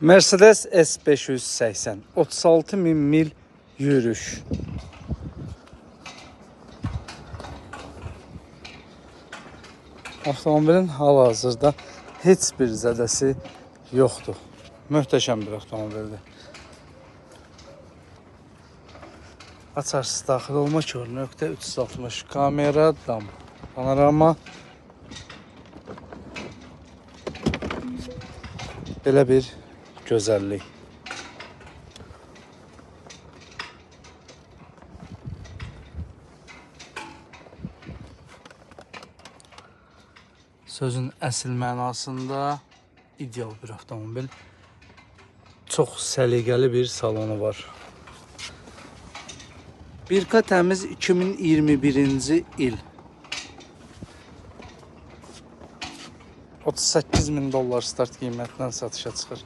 Mercedes S580, 36 min mil yürüyüş. Avtomobilin hal-hazırda heç bir zədəsi yoxdur. Möhtəşəm bir avtomobildir. Açarsız daxil olma görünökdə 360 kamera, dam, panorama. Belə bir gözəllik. Sözün əsl mənasında ideal bir avtomobil. Çox səliqəli bir salonu var. Birka təmiz 2021-ci il. 38 min dollar start qiymətindən satışa çıxır.